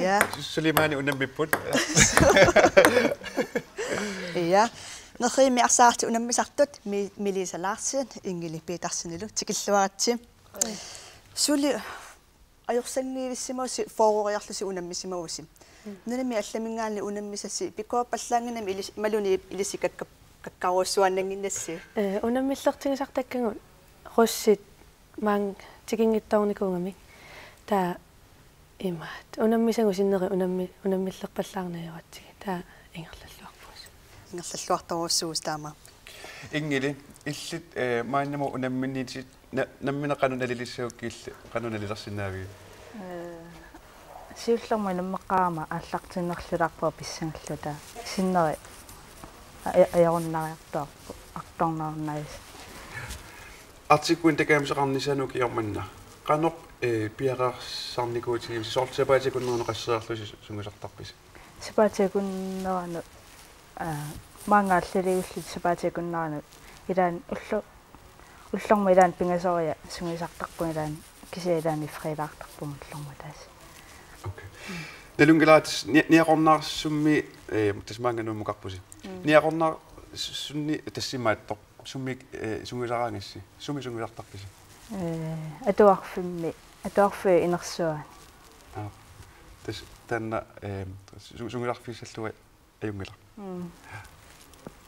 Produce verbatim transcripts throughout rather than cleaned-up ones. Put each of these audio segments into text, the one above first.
Ja. Sulimaani unammipput. Ja. Nerrivimmi arsaartut unammisartut Mi-, Melisa Larsen, Ingeli Petersenilu tikilluaritsi. Suli ajorsanngivissimavasi fyrreriarlusi unammisimavusi. Nunami allaminngaanniit unammisasi pikkorippallaannginnami ilis-, imaluunniit ilissi kakka-, kakkarujussuaannannginnassi. Eh, unammillertigisartakkagut russit maanga tikinngitsoornikuugamik. Taava imaattoq. Unammisagut sinneri unammi-, unammillerpallaarneq ajoratsigit. Taava ingerlalluarpugut. Ingerlalluartorujussuuvusi taama. Ingeli, illit, eh, maannamut unamminniitit na-, nammineq qanoq nalilissagukkit illit, qanoq nalilersinnaavigit? Eh, siullermik unammeqqaarama aallartinnerlilaarpunga pissangalluta. Sinneri a-, ajorunnariartuarput, artornarunnaarisi. Arctic Winter Games-eqarnissaanut ukioq manna. Qanoq, eh, piareersarnikuutigivisi, soorlu sapaatip akunneranut qasseriarlusi sungiusartarpisi? Sapaatip akunneranut, aa, maanga aallaliulluta sapaatip akunneranut ilaanni ullo-, ullormut ilaanni pingasoriarlunga sungiusartarpunga ilaanni kisianni ilaanni freedaartarpunga ullormut ataaseq. Okay. Nalunngilara tassa ni-, niaqornaarsummi, eh, tassa maanga Nuummukarpusi. Mm. Niaqornaarsunni tassa imaattoq. Sumi, eh, sungiusaraangassi? Sumi sungiusartarpisi? Eh, atuarfimmi, atuarfiup inersuani. Aa. Tassa taanna, eh, su-, sungiusarfigissallugit ajunngilaq. Mm.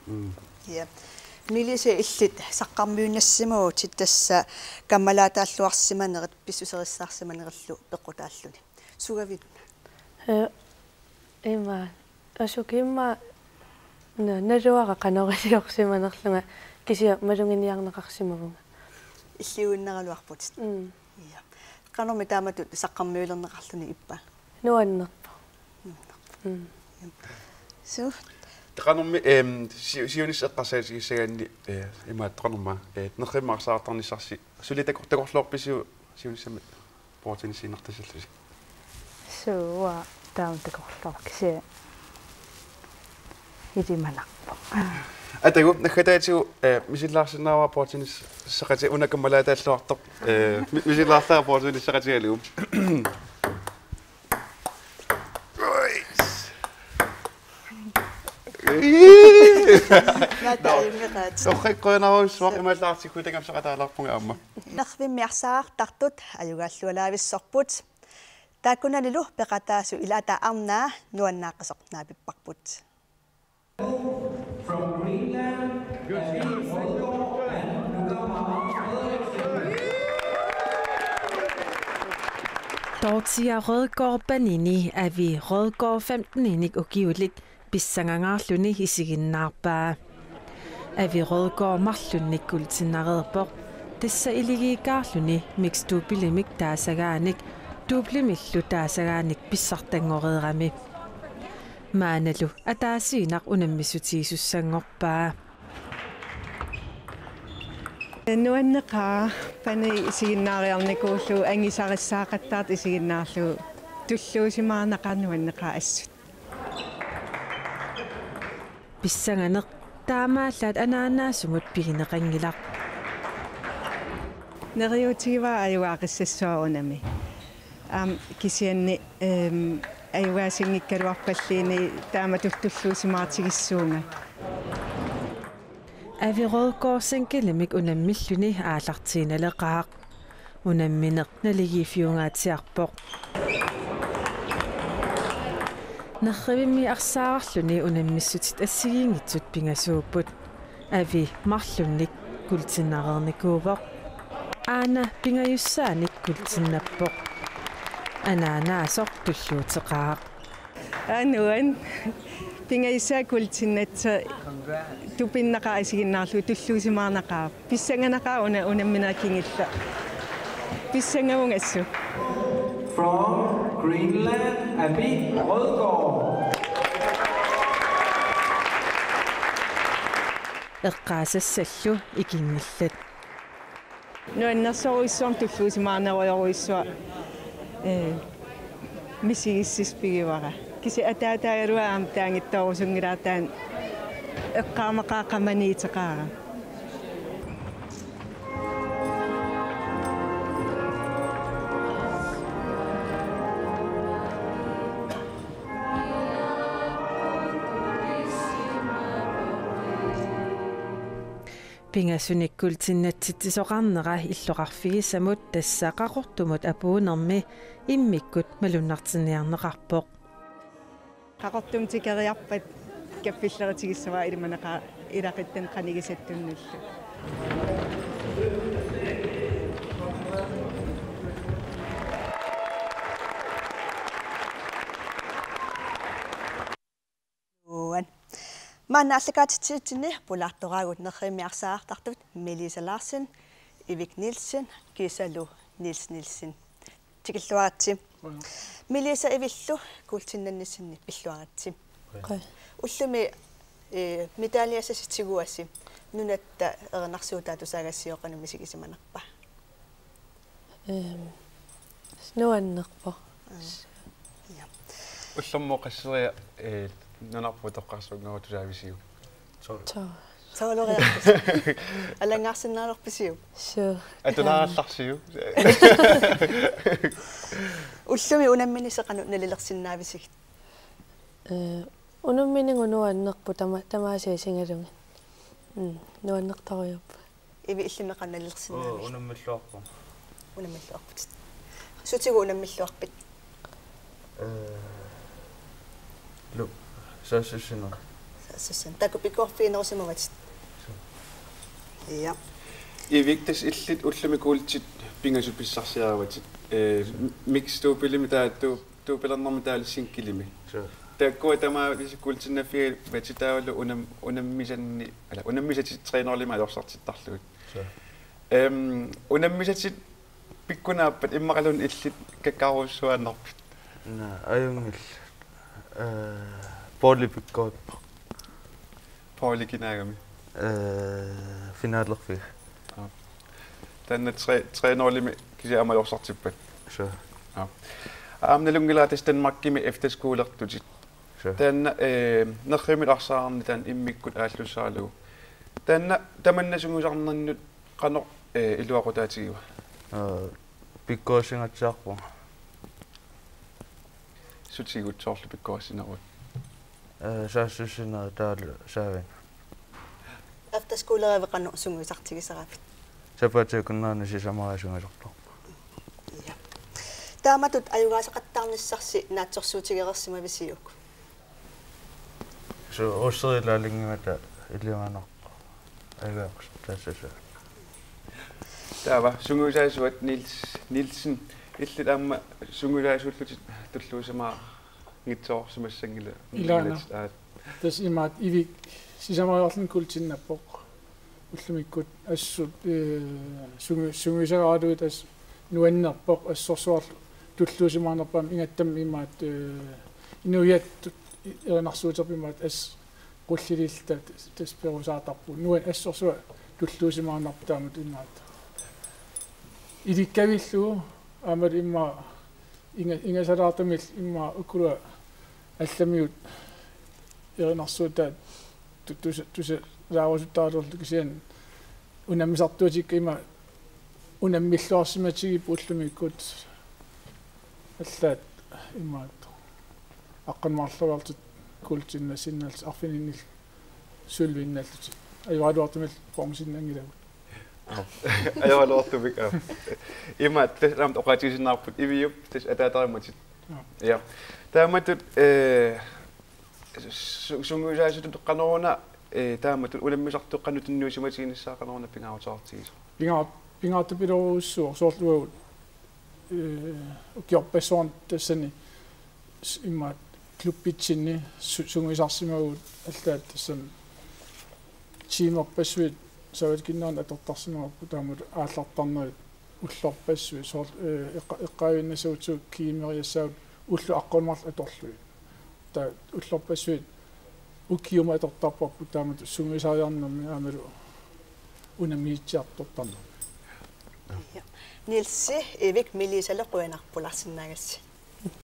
Mm. Ja. Melisa, illit saqqarmiunnassimavutit tassa kammalaataalluarsimanerit pissuserissaarsimanerillu peqqutaalluni. Sugavinnuna? Eh, ima, asuki ima na-, naluara qanoq iliorsimanerlunga kisianni maluginiarneqarsimavunga. Illiuinnaraluarputit. Mm. Ja. Qanormi taamatut saqqarmiulerneqarluni ippa? Nuannerpoq. Nuannerpoq. Mm. Suu. Qanormi, em, si-, siunissaq eqqarsaatigissagaanni, eh, imaattoq qanormaa, eh, nerrivimmi arsaartarnissarsi suli takor-, takorloorpisiuk siunissami bordtennissiinnartassallusi? Suu, uanga taama takorloorpara kisianni ilimanarpoq. Atagu, naggataatigut, eh, misilaarsinnaavara bordtennissaqatiga una kammalaataalluartoq, eh, mi-, misilaarlara bordtennissaqatigalugu. Naata ajunngeraat. Torrak qujanarujussuaq, imaallaat artikkuutangam saqataalaarpunga aamma. Nerrivimmi arsaartartut ajugaallualaavissorput. Taakkunanilu peqataasut ilaata arnaa nuannaaqisoq naapipparput. From Greenland, Dorthea Rødgaard Banini Avi Rødgaard femteninik ukiulik pissangangaarluni isiginnaarpaa. Avi Rødgaard marlunnik guldinnareerpoq, tassa iligiikkaarluni mixed doublemik taasagaanik, doublemillu taasagaanik pissartanngoreerami. Maannalu ataasiinnaq unammissutigisussanngorpaa. Nuanneqaaq, Banini isiginnaariarnikuullugu angisarissaaqattaartoq isiginnaarlugu tulluusimaarnaqaaq, nuanneqaaq assut. Pissanganeq taamaallaat anaanaasumut pigineqanngilaq. Neriuutigivara ajugaaqissassavara unami. Aamma kisianni, ehm, ajugaasinngikkaluarpalluunniit taamatut tulluusimaartigissuunga. Avi Rødgaard sinkilimik unammilluni aallartiinnaleqaaq. Unammineq naligiiffiungaatsiarpoq. Nerrivimmi arsaarluni unammissutit assigiinngitsut pingasuupput. Avi marlunnik guldinnareernikuuvoq. Aana pingajussaanik guldinnappoq. Anaanaasoq tulluuteqaaq. Anuan, pingajussaat guldinnassaq tupinnaqaaq isiginnaarlugu, tulluusimaarnaqaaq. Pissanganaqaaq una-, unammineq kingulleq. Pissangavunga assut. From Greenland, Avi Rødgaard. Eqqaasassallu ikinngillat. Nuannersorujussuarmik tulluusimaarnerujorujussuaq, eh, misigissutsit pigivara. Kisianni ataataagaluaq aamma taanngitsorusunngilara taanna eqqaamaqaaq qamaniuteqaara. Pingasunik kuultinnatsitsisoqarnera illoqarfigisamut, tassa Qaqortumut apuunnermi, immikkut malunnartinniarneqarpoq. Qaqortumi tikeriarpat kaffillerutigissavat ilimanaqaaq ilaquttanut qanigisattunnullu. Uan. Maanna aallakaatitsivitsinni pulaartoraagut Nerrivimmi arsaartartut Melisa Larsen, Ivik Nielsen kiisalu Niels Nielsen. Tikilluaritsi. Uan. Melisa, Ivillu kuultinnannissinni pilluaritsi. Uan. Qaa. Ullumi, eh, medaljassasi tiguasi nunatta erinarsuutaata tusaagassiuk qanoq misigisimanerpa? Ehm, nuannerpoq. Aa. Ja. Ullormut qassiria, eh, nunarput utoqqarsuunngorutta tusaavisiuk? Suu. Suu. Soorloriarpisi. Alanngaarsinnaalerpisiuk? Suu. Atulaagallarsiuk? Ullumi unammineq qanoq nalilersinnaavisigit? Eh, unammineq nuannerpoq tama-, tamaasa isigalugit. Mm, nuannertorujuupput. Ivi, illimmi qanoq nalilersinnaavigit? Oo, unammilluarpunga. Unammilluarputit. Sutigut unammilluarpit? Eh, lu-, saassussineq. Saassussineq. Taakku pikkoriffiginerusimavatit? Suu. Ja. Ivik, tassa illit ullumi kuultit pingasut pissarsiaravatit. Eh, mixed doublemik taava dou-, doublernarmik taavalu singlemi. Suu. Taakkua tamaavisa kuultinnaffigivatit taavalu unam-, unammisanni, ala, unammisatit trænerimik ajorsartittarlugit. Suu. Ehm, unammisatit pikkunaappat immaqaluunniit illit kakkarujussuaannarpit? Naa, ajunngilaq. Eh, Pauli pikkorippoq. Pauli kinaagami? Eh, finalerfiga. Aa. Taanna tre-, trænerimik kisianni aamma ajorsartippat? Suu. Aa. Aamma nalunngilara tassa Danmarkimi efterskolertutit. Suu. Taanna, eh, Nerrivimmi arsaarneq taanna immikkut aallussaralugu. Taanna tamanna sungiusarnermut qanoq, eh, iluaqutaatigiva? Eh, pikkorissingatsiarpunga. Sutigut soorlu pikkorissineruit? Eh, saassussineq taavalu saavineq. Efterskolerivit qanoq sungiusartigisaraavit? Sapaatip akunneranut sisamariarlunga sungiusarparput. Ja. Taamatut ajugaasaqattaarnissarsi naatsorsuutigereersimavisiuk? Suu, Russerip lærlingimata ilimanarpoq. Ajugaaqattaarnissaq. Taava sungiusaasuat Niels Nielsen, illit aamma sungiusaasuullutit tulluusimaarnitsoorsimassanngilaq. Ilaana. Aat. Tassa imaattoq Ivik sisamariarluni kuultinnappoq. Ullumikkut assut, eh, sungi-, sungiusaraaluit assut nuannerpoq, assorsuarlu tulluusimaarnerpaamik ingattammi imaattoq, eh, inuiattut erinarsuuterput imaattoq assut qulliliilluta tassa perusaartarpugut. Nuann-, assorsuaq tulluusimaarnarpoq taamatut imaattoq. Ilikkavillugu aammalu immaqa inga-, ingasalaartumillu immaqa ukua allamiut erinarsuutaat tu-, tusa-, tusalaarusuttaraluarlutik kisianni unammisartuutikka ima unammilluarsimatigipput ullumikkut allaat imaattoq aqqaneq-marloriarlutit kuultinnaassinnaallutit arfinilinnik sølviinnaallutit. Ajoraluartumillu bronzeinnanngilagut. Aap. Ajoraluartumik, aap. Ima tassa aamma oqaatigisinnaarput Iviup tassa ataatarimmatit. Aap. Ja. Taamatut, eh, su-, sungiusaasutut qanoruna, eh, taamatut unammisartut qanoq tunniusimatiginissaat qanoruna pingaarutigisoq? Pingaar-, pingaartupilorujussuuvoq soorlu uagut, eh, ukiorpassuarni tassani s-, imaattoq klubbitsinni su-, sungiusarsimavugut allaat tassami tiimerpassuit savatkinnaarni atortarsimavarput taamatut aallartarnerit ullorpassuit soorlu, eh, eqqa-, eqqaaviinnassagutsigu kiimeriassaagut ullut aqqaneq-marluk atorlugit. Taava ullorpassuit ukiumut atortarparput taamatut sungiusariarnermi aammalu unammisitsiartortarnermi. Ja. Nielsi, Ivik, Melisalu qujanaq pulaarsinnaagassi.